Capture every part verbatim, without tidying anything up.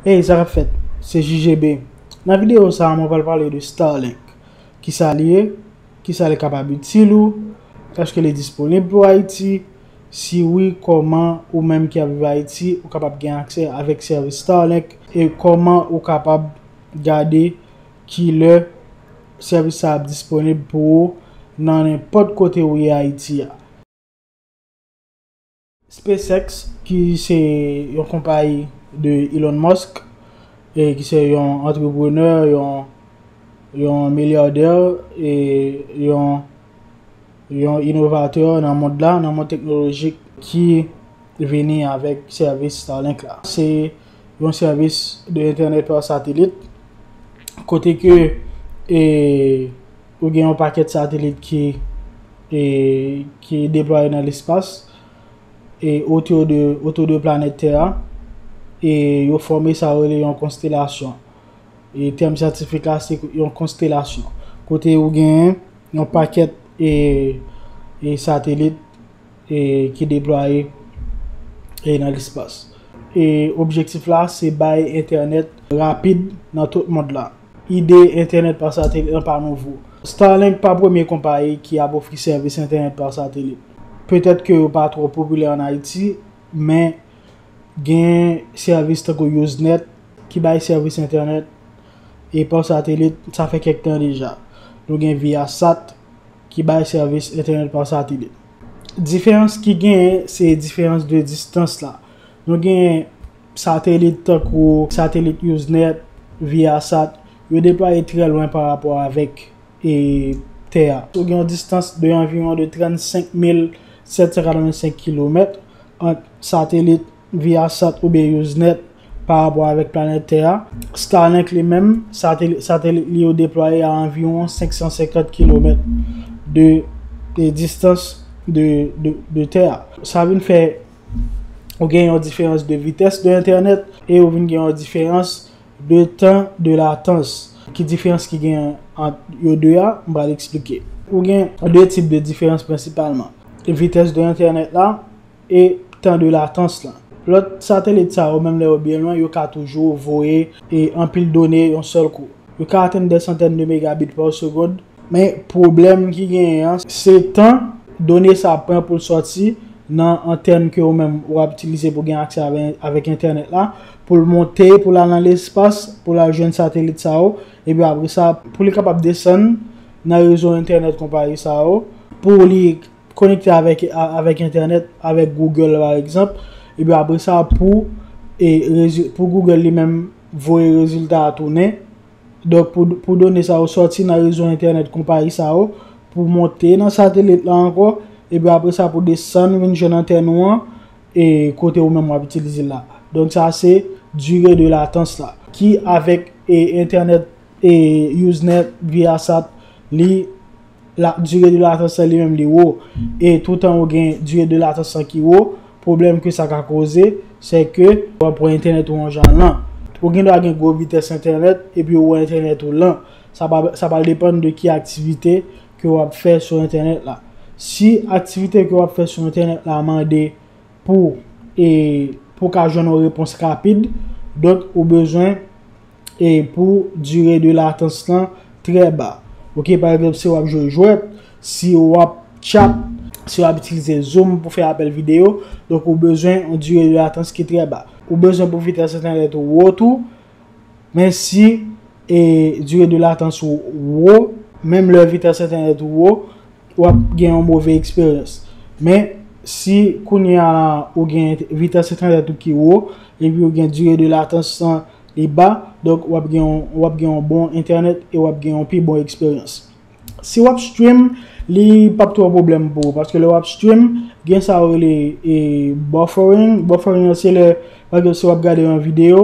Hey, sa k ap fèt? Se J J B. Nan videyo sa a, mwen pral pale de Starlink. Kisa li ye? Kisa li kapab itil ou? Èske li disponib pou Ayiti? Si wi, kòman ou menm ki ap viv Ayiti, ou kapab gen aksè avèk sèvis Starlink? E kòman ou kapab gade ki lè sèvis sa ap disponib pou ou nan nenpòt kote ou ye Ayiti a? SpaceX, ki se yon konpayi de Elon Musk, e ki se yon antreprenè, yon, yon milyadè, e yon, yon inovatè nan mond la, nan mond teknolojik, ki vini avèk sèvis Starlink la. Se yon sèvis de entènèt pa satelit, kote ke, e, ou gen yon pakèt satelit ki, e, ki deplwaye nan lespas, e, otou de, otou de planèt Tè a, e yo fòme sa yo rele yon konstelasyon. E tèm syantifik la, se yon konstelasyon. Kote ou gen yon pakèt, e, e satelit, e, ki deplwaye, e, nan lespas. E objektif la, se bay entènèt rapid nan tout mond la. Ide entènèt pa satelit lan pa nouvo. Starlink pa premye konpayi ki ap ofri sèvis entènèt pa satelit. Petèt ke yo pa twò popilè ann Ayiti, men gen sèvis tankou Usenet ki bay sèvis entènèt e pa satelit, sa fè kèk tan deja. Nou gen Viasat ki bay sèvis entènèt pa satelit. Diferans ki genyen, se diferans de distans la. Nou gen satelit tankou satelit Usenet, Viasat, yo deplwaye trè lwen pa rapò avèk, e, Tè a. Ou gen yon distans de anviwon de trannsenk mil sèt san katrevensenk kilomèt ant satelit Viasat oubyen Usenet pa rapò avèk planèt Tè a. Starlink li menm, satelit, satelit li yo deplwaye a anviwon senk san senkant kilomèt de, de distans de, de, de Tè a. Sa vin fè ou gen yon diferans de vitès de entènèt e ou vin gen yon diferans de tan de latans. Ki diferans ki gen ant yo de a? M pral eksplike. Ou gen de tip de diferans prensipalman. Vitès de entènèt la e tan de latans lan. Lòt satelit sa yo, menm lè yo byen lwen, yo ka toujou voye, e, anpil done yon sèl kou. Yo ka atenn dè santèn de megabit pa segond, men pwoblèm ki genyen an, se tan done sa pran pou l sòti nan antèn ke ou menm ou ap itilize pou gen aksè avè-, avèk entènèt la, pou l monte, pou l al nan lespas, pou l al jwenn satelit sa yo, epi apre sa, pou li kapab desann nan rezo entènèt konpayi sa yo, pou li konekte avèk, a-, avèk entènèt, avèk Google pa egzanp, epi apre sa pou, e, rezi-, pou Google li menm voye rezilta a tounen. Donk pou, pou done sa yo sòti nan rezo entènèt konpayi sa yo, pou monte nan satelit la ankò, epi apre sa pou desann vin jwenn antèn ou an, e kote ou menm w ap itilize l la. Donk sa se dire de latans la, ki avèk, e, entènèt, e, Usenet, Viasat, li la, dire de latans lan li menm li wo. E toutan ou gen dire de latans lan ki wo, pwoblèm ke sa ka koze, se ke w ap wè entènèt ou yon jan lan. Ou gen dwa gen gwo vitès entènèt, epi ou wè entènèt ou lan. Sa pa, sa pral depann de ki aktivite ke w ap fè sou entènèt la. Si aktivite ke w ap fè sou entènèt la mande pou, e, pou w ka jwenn yon repons rapid, donk ou bezwen, e, pou dire de latans lan trè ba. Oke, pa egzanp, si w ap jwe jwèt, si w ap chat, si w ap itilize Zoom pou fè apèl videyo, donk ou bezwen yon dire de latans ki trè ba. Ou bezwen pou vitès entènèt ou wo tou, men si, e, dire de latans ou wo, menm lè vitès entènèt ou wo, w ap gen yon move eksperyans. Men, si kounye a la ou gen vitès entènèt ou ki wo, epi ou gen dire de latans lan li ba, donk w ap gen yon, w ap gen yon bon entènèt e w ap gen yon pi bon eksperyans. Si w ap stream, li p ap twò pwoblèm pou ou, paske lè w ap stream, gen sa yo rele, e, buffering. Buffering an se lè, pa egzanp, si w ap gade yon videyo,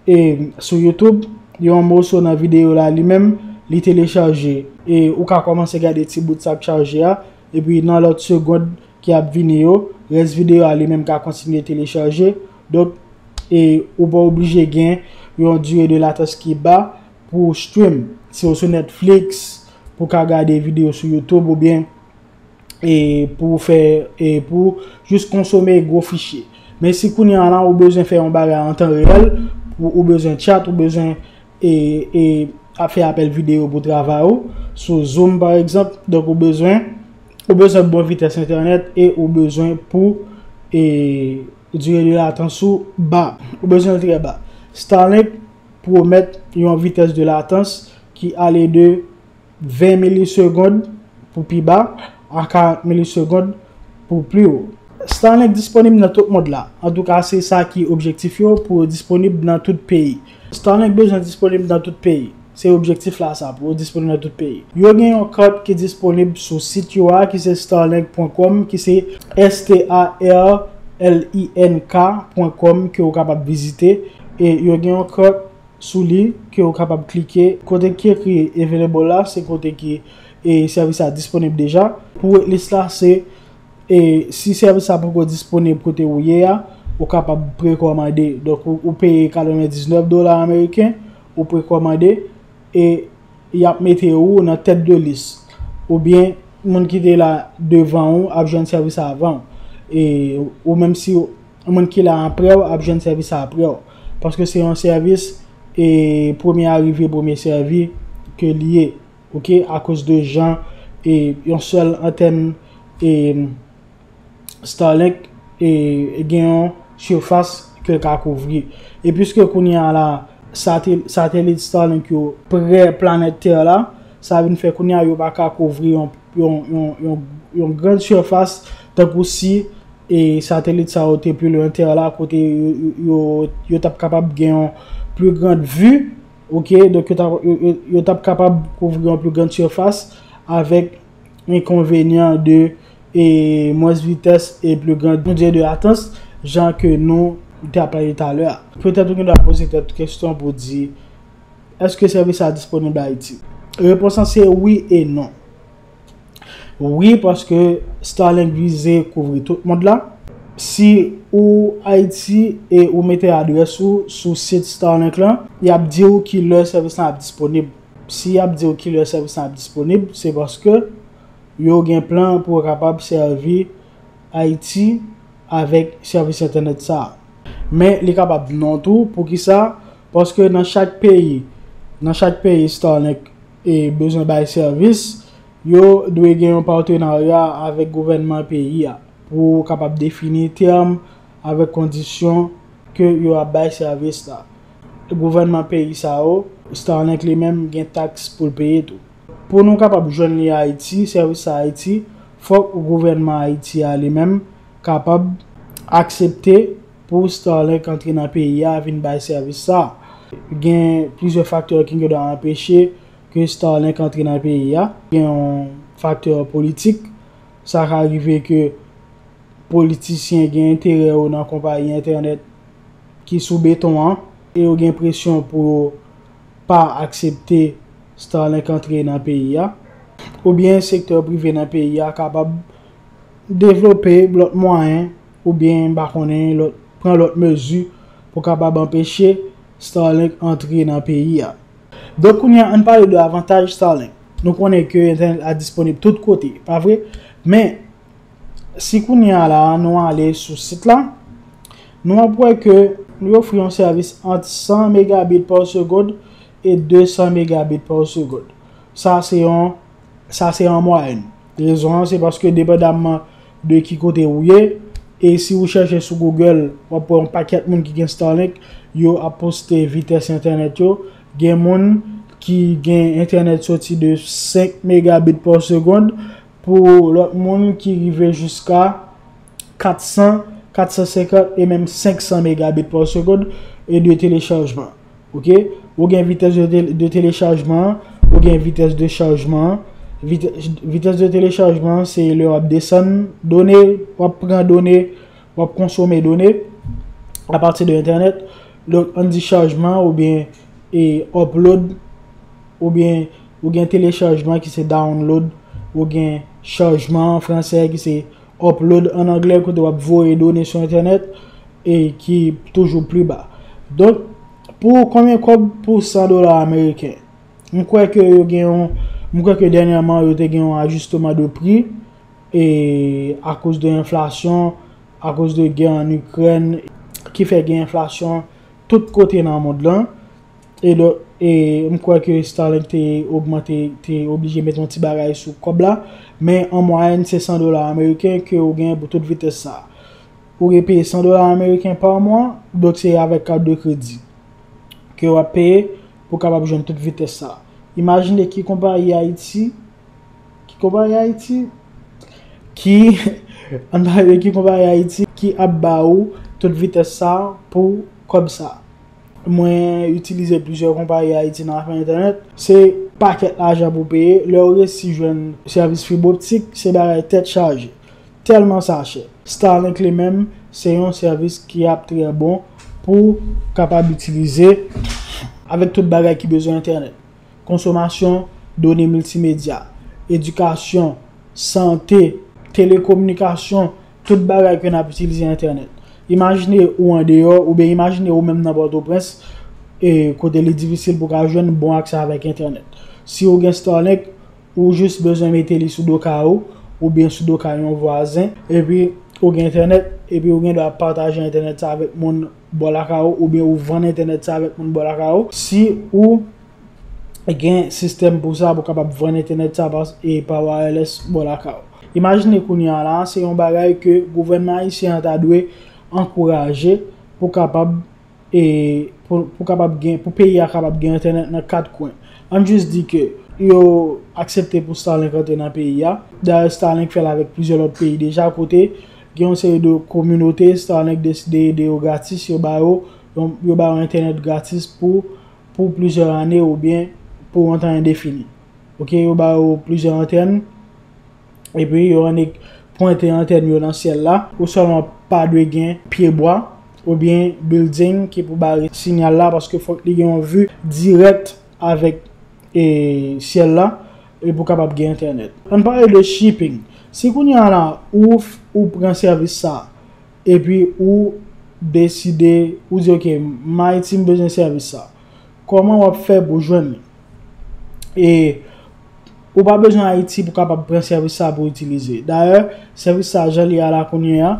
e, sou YouTube, yon moso nan videyo la li menm, li telechaje. E ou ka kòmanse gade ti bout sa k chaje a, epi nan lòt segond ki ap vini yo, rès videyo a li menm ka kontinye telechaje. Donk, e ou pa oblije gen yon dire de latans ki ba pou stream. Si w sou Netflix, pou w ka gade videyo sou YouTube oubyen e pou fè, e pou jis konsome gwo fichye. Men si kounye a la ou bezwen fè yon bagay an tan reyèl, ou, ou bezwen chat, ou bezwen e, e ap fè apèl videyo pou travay ou sou Zoom pa egzanp. Donk ou bezwen ou bezwen bon vitès entènèt e ou bezwen pou e, dire de latans ou ba. Ou bezwen l trè ba. Starlink pwomèt yon vitès de latans ki ale de ven milisegonn pou pi ba a karant milisegonn pou pi wo. Starlink disponib nan tout mond la. Antouka, se sa ki objektif yo, pou yo disponib nan tout peyi. Starlink bezwen disponib nan tout peyi. Se objektif la sa, pou yo disponib nan tout peyi. Yo gen yon kat ki disponib sou sit yo a, ki se starlink pwen kòm, ki se S T A R L I N K pwen kòm ke ou kapab vizite. E yo gen yon kat sou li ke ou kapab klike. Kote ki ekri available la, se kote ki e, sèvis la disponib deja. Pou waitlist la, se e, si sèvis la poko disponib kote ou ye a, ou kapab prekòmande. Donk, ou, ou peye katrevendiznèf dola ameriken, ou prekòmande, e y ap mete ou nan tèt de lis. Oubyen, moun ki te la devan ou ap jwenn sèvis la avan ou. E, ou menm si ou, moun ki la apre w ap jwenn sèvis la apre w. Paske se yon sèvis e, premye arive, premye sèvi ke li ye. Oke, akoz de jan e, yon sèl antèn e, Starlink e, gen yon sifas ke l ka kouvri. E piske kounye a la, sate, satelit Starlink yo pre planèt Tè la, sa vin fè kounye a yo pa ka kouvri yon, yon, yon, yon, yon grann sifas tankou si e, satelit sa yo te pi lwen Tè la, kote yo, yo, yo, yo t ap kapab gen yon pli grand vi, oke, donk yo t ap, yo, yo, yo t ap kapab kouvri yon pli grand sifas avèk enkonvenyan de e, mwens vitès e pli grand, nou di de latans, jan ke nou te ap pale talè a. Petèt ou gen dwa poze tèt ou kesyon pou di, èske sèvis sa disponib Ayiti? Repons lan se wi e non. Wi, paske Starlink vize kouvri tout mond la. Si ou Ayiti e ou mete adrès ou sou sit Starlink lan, y ap di w ki lè sèvis lan ap disponib. Si y ap di w ki lè sèvis lan ap disponib, se paske yo gen plan pou yo kapab sèvi Ayiti avèk sèvis entènèt sa a. Men li kapab non tou, poukisa? Paske nan chak peyi, nan chak peyi Starlink e bezwen bay sèvis, yo dwe gen yon patenarya avèk gouvènman peyi a pou kapab defini tèm avèk kondisyon ke yo ap bay sèvis la. Gouvènman peyi sa yo, Starlink li menm gen taks pou l peye tou. Pou nou kapab jwenn li Ayiti, sèvis sa Ayiti, fòk gouvènman Ayiti a li menm kapab aksepte pou Starlink antre nan peyi a vin bay sèvis sa. Gen plizyè faktè ki gen dwa anpeche ke Starlink antre nan peyi a. Gen yon faktè politik. Sa ka rive ke politisyen gen enterè yo nan konpayi entènèt ki sou beton an e yo gen presyon pou yo pa aksepte Starlink antre nan peyi a, oubyen sektè prive nan peyi a kapab devlope lòt mwayen oubyen m pa konnen lòt, pran lòt mezi pou kapab anpeche Starlink antre nan peyi a. Donk kounye a, ann pale de avantaj Starlink. Nou konnen ke entènèt la disponib tout kote, pa vre? Men, si kounye a la, nou ale sou sit la, nou ap wè ke li ofri yon sèvis ant san megabit pa segonn e de san megabit pa segonn. Sa se yon, sa se an mwayèn. Rezon an, se paske depandamman de ki kote ou ye, e si ou chèche sou Google, w ap wè yon pakèt moun ki gen Starlink, yo ap poste vitès entènèt yo. Gen moun ki gen entènèt soti de senk megabit pa segonn, pou lòt moun ki rive jiska kat san, kat san senkant e menm senk san megabit pa segonn e de telechajman. Oke? Ou gen vitès de, tele- de telechajman an, ou gen vitès de chajman an. Vitès, vitès de telechajman an, se lè w ap desann done, w ap pran done, w ap konsome done apati de entènèt. Donk, ann di chajman oubyen e upload, oubyen ou gen telechajman ki se download, ou gen chajman an fransè ki se upload an anglè, kote w ap voye done sou entènèt e ki toujou pli ba. Donk, pou konbyen kòb? Pou san dola ameriken. M kwè ke yo gen yon, m kwè ke dènyèman yo te gen yon ajisteman de pri e akoz de enflasyon, akoz de gè an Ikrèn ki fè gen enflasyon tout kote nan mond lan. E donk, e m kwè ke Starlink te ogmante, te oblije mete yon ti bagay sou kòb la. Men an mwayèn, se san dola ameriken ke ou gen pou tout vitès sa. Ou gen peye san dola ameriken pa mwa, donk se avèk kat de kredi ke w ap peye pou w kapab jwenn tout vitès sa. Imajine ki konpayi Ayiti, ki konpayi Ayiti, ki, ann pale de ki konpayi Ayiti ki ap ba ou tout vitès sa pou kòb sa. Mwen itilize plizyè konpayi Ayiti nan afè entènèt. Se pakèt lajan pou peye. Lè w resi jwenn sèvis fib optik, se bagay tèt chaje. Tèlman sa chè. Starlink li menm, se yon sèvis ki ap trè bon pou kapab itilize avèk tout bagay ki bezwen entènèt. Konsomasyon, done miltimedya, edikasyon, sante, telekominikasyon, tout bagay ke n ap itilize entènèt. Imajine ou andeyò, oubyen imajine ou menm nan Pòtoprens, e kote li difisil pou w ka jwenn bon aksè avèk entènèt. Si ou gen Starlink, ou jis bezwen mete li sou do kay ou, oubyen sou do kay yon vwazen, epi ou gen entènèt, epi ou gen dwa pataje entènèt sa avèk moun bò lakay ou, oubyen ou vann entènèt sa avèk moun bò lakay ou. Si ou gen sistèm pou sa, pou kapab vann entènèt sa pa, e pa wireless bò lakay ou. Imajine kounye a la, se yon bagay ke gouvènman ayisyen an ta dwe ankouraje pou kapab, e, pou, pou kapab gen, pou peyi a kapab gen entènèt nan kat kwen. Ann jis di ke yo aksepte pou Starlink rantre nan peyi a. Dayè, Starlink fè l avèk plizyè lòt peyi deja, kote gen yon seri de kominote Starlink deside ede yo gratis, yo ba yo, yo, yo ba yo entènèt gratis pou, pou plizyè ane oubyen pou yon tan endefini. Oke, yo ba yo plizyè antèn, epi yo annik pwente antèn yo nan syèl la. Ou sèlman pa dwe gen pyebwa oubyen building ki pou bare sinyal la, paske fòk li gen yon vi dirèk avèk, e, syèl la, e pou kapab gen entènèt. Ann pale de shipping. Si kounye a la, ou, ou pran sèvis sa, epi ou deside, ou di, "Ok, m Ayiti, m bezwen sèvis sa." Kòman w ap fè pou jwenn li? E ou pa bezwen Ayiti pou kapab pran sèvis sa pou itilize. Dayè, sèvis sa, jan li ye a la kounye a,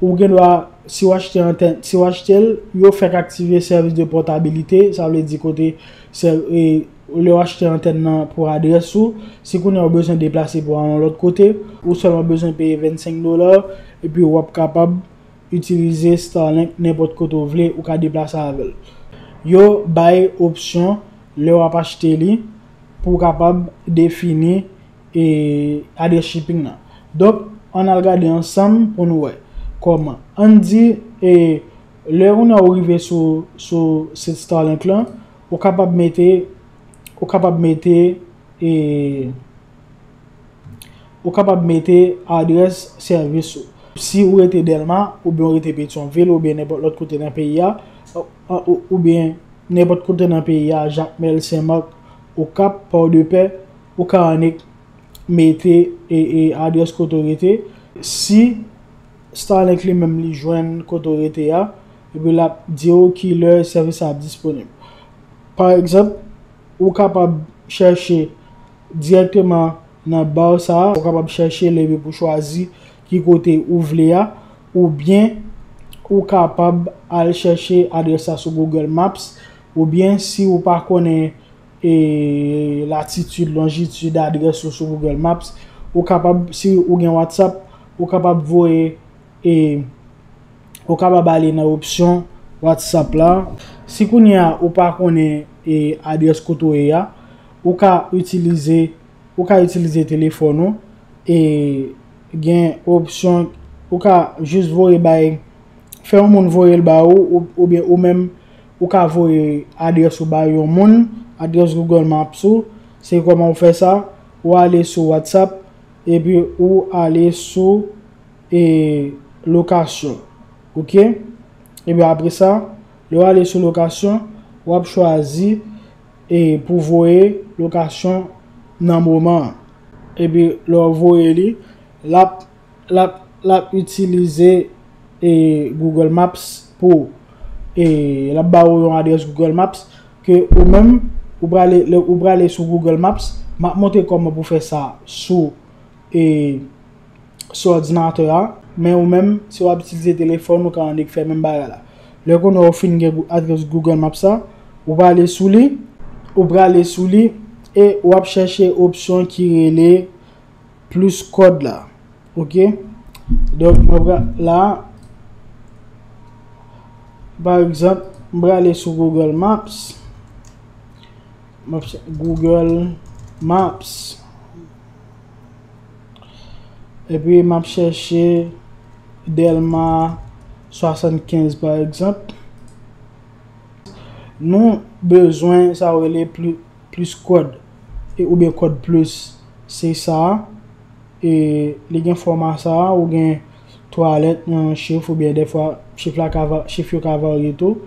ou gen dwa, si w achte antèn, si w achte l, yo fèk aktive sèvis de pòtabilite, sa vle di kote sè-, e, lè w achte antèn nan pou adrès ou, si kounye a ou bezwen deplase pou al yon lòt kote, ou sèlman bezwen peye vennsenk dola, epi w ap kapab itilize Starlink nenpòt kote w vle, ou ka deplase avè l. Yo bay opsyon lè w ap achte li pou w kapab defini, e, adrès shipping nan. Donk, ann al gade ansanm pou nou wè kòman. Ann di, e, lè ou nan ou rive sou, sou sit Starlink lan, ou kapab mete, ou kapab mete, e, ou kapab mete adrès sèvis ou. Si ou rete Dèlma, oubyen ou rete Petyonvil, oubyen nenpòt lòt kote nan peyi a, ou, ou, oubyen nenpòt kote nan peyi a, Jakmèl, Senmak, Okap, Pòdepè, ou ka annik mete, e, e, adrès kote w rete. Si Starlink li menm li jwenn kote w rete a, epi l ap di w ki lè sèvis sa ap disponib. Pa egzanp, ou kapab chèche dirèkteman nan bar sa a, ou kapab chèche l epi pou chwazi ki kote ou vle a, oubyen ou kapab al chèche adrès la sou Google Maps, oubyen si ou pa konnen, e, latitid, lonjitid adrès ou sou Google Maps, ou kapab, si ou gen WhatsApp, ou kapab voye, e, ou kapab ale nan opsyon WhatsApp la. Si kounye a ou pa konnen, e, adrès kote w ye a, ou ka itilize, ou ka itilize telefòn ou, e, gen opsyon, ou ka jis voye bay, fè yon moun voye l ba ou, ou, oubyen ou menm, ou ka voye adrès ou bay yon moun, adrès Google Maps ou, se kòman ou fè sa, ou ale sou WhatsApp, epi ou ale sou, e, lokasyon, oke? Epi apre sa, lè w ale sou lokasyon, w ap chwazi, e, pou voye lokasyon nan moman an. Epi lè w voye li, l ap, l ap, l ap itilize, e, Google Maps pou, e, l ap ba ou yon adrès Google Maps ke ou menm, ou prale, lè ou prale sou Google Maps, m ap montre kòman pou fè sa sou, e, sou òdinatè a, men ou menm, si w ap itilize telefòn, ou ka annik fè menm bagay la. Lè kounye a ou fin gen Gou- adrès Google Maps sa, ou prale sou li, ou prale sou li e w ap chèche opsyon ki rele plus kòd la. Oke? Donk, mwen pra- la, pa egzanp, m prale sou Google Maps. M ap ch- Google Maps. Epi m ap chèche Dèlma swasannkenz, pa egzanp. Nou bezwen sa yo rele pli- plis kòd, e, oubyen kòd plis. Se sa a. E li gen fòma sa a, ou gen twa lèt nan yon chif, oubyen dèfwa chif la ka va- chif yo ka varye tou.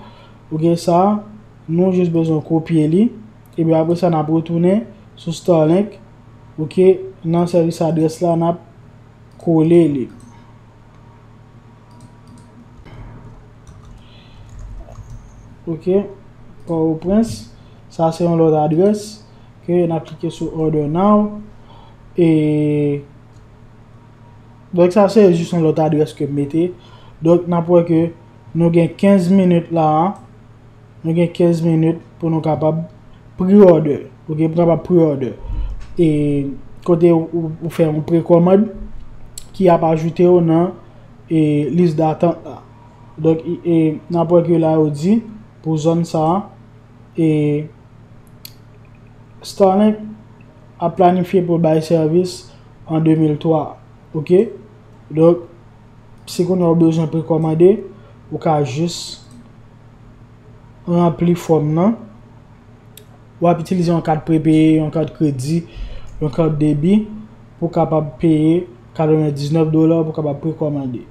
Ou gen sa a, nou jis bezwen kopye li. Epi apre sa, n ap retounen sou Starlink. Oke, nan sèvis adrès la, n ap kole li. Oke, Pòtoprens. Sa se yon lòt adrès ke n ap klike sou Order Now. E donk, sa se jis yon lòt adrès ke m mete. Donk, n ap wè ke nou gen kenz minit la a. Nou gen kenz minit pou nou kapab pre-order. Oke, pou kapab pre-order. E kote ou, ou, ou fè yon prekòmand ki ap ajoute w nan, e, lis datant la. Donk, e, e, n ap wè ke la yo di pou zòn sa a, e, Starlink ap planifye pou l bay sèvis an de mil twa. Oke? Donk, si kounye a ou bezwen prekòmande, ou ka jis ranpli fòm nan. W ap itilize yon kat prepeye, yon kat kredi, yon kat debi pou kapab peye katrevendiznèf dola pou kapab prekòmande.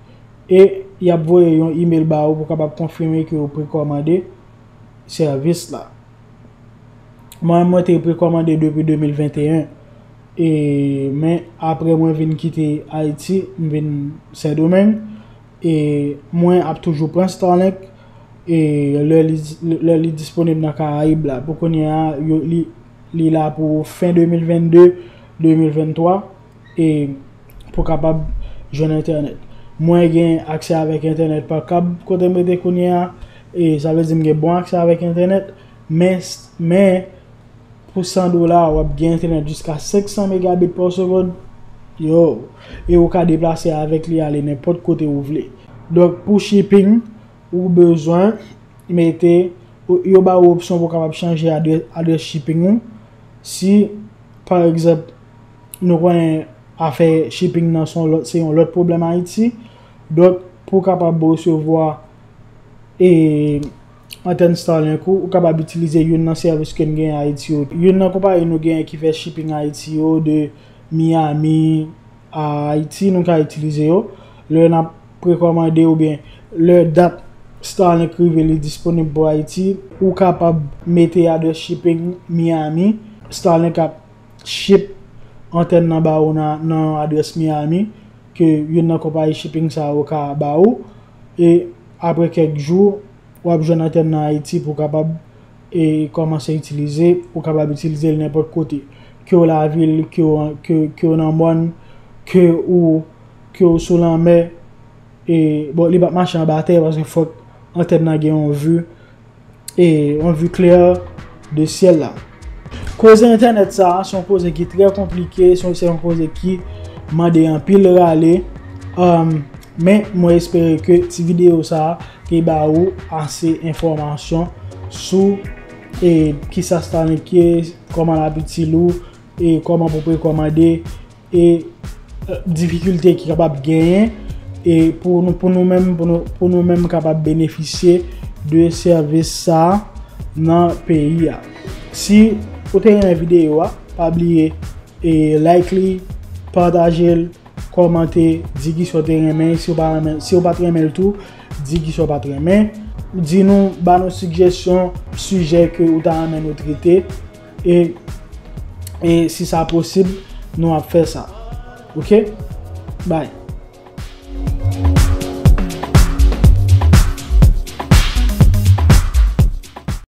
E y ap voye yon imèl ba ou pou kapab konfime ke ou prekòmande sèvis la. Mwen, mwen te prekòmande depi de mil venteyen. E, men apre mwen vin kite Ayiti, m vin Sendomeng. E mwen ap toujou pran Starlink. E lè li, lè li disponib nan Karayib la. Pou kounye a, yo, li, li la pou fen de mil vennde, de mil venntwa. E pou kapab jwenn entènèt. Mwen gen aksè avèk entènèt pa kab kote m rete kounye a. E sa vle di m gen bon aksè avèk entènèt. Men, men, pou san dola, w ap gen entènèt jiska senk san megabit pa segond. Yo, e ou ka deplase avèk li ale nenpòt kote ou vle. Donk, pou shipping, ou bezwen mete, ou- yo ba ou opsyon pou w kapab chanje adrè- adrès shipping ou. Si, pa egzanp, nou konnen afè shipping nan se yon lòt, se yon lòt pwoblèm Ayiti. Donk, pou w kapab resevwa, e, antèn Starlink ou, ou kapab itilize youn nan sèvis ke n gen Ayiti yo. Youn nan konpayi nou genyen ki fè shipping Ayiti yo, de Miami a Ayiti, nou ka itilize yo. Lè n ap prekòmande oubyen lè dat Starlink rive, li disponib pou Ayiti, ou kapab mete adrès shipping Miami. Starlink ap ship antèn nan ba ou nan, nan adrès Miami, ke youn nan konpayi shipping sa yo ka ba ou. E apre kèk jou, w ap jwenn antèn nan Ayiti pou w kapab, e, kòmanse itilize, ou kapab itilize l nenpòt kote. Ke w lavil, ke w, ke, ke w nan mòn, ke ou, ke w sou lanmè. E, bon, li p ap mache anba tè paske fòk antèn nan gen yon vi, e, yon vi klè de syèl la. Koze entènèt sa a, se yon koze ki trè konplike, se yon, se yon koze ki mande anpil rale. Um, men mwen espere ke ti videyo sa a te ba ou ase enfòmasyon sou, e, kisa Starlink ye, kòman l ap itil ou, e kòman pou prekòmande, e, e, difikilte ki kapab genyen, e pou nou, pou nou menm, pou nou, pou nou menm kapab benefisye de sèvis sa a nan peyi a. Si ou te renmen videyo a, pa bliye, e, like li, pataje l, kòmante, di kisa w te renmen. Si w pa renmen, si w pa t renmen l tou, di kisa w pa t renmen. Di nou, ba nou sigjesyon, sijè ke ou ta renmen nou trete. E, e si sa posib, nou ap fè sa. Oke? Bye.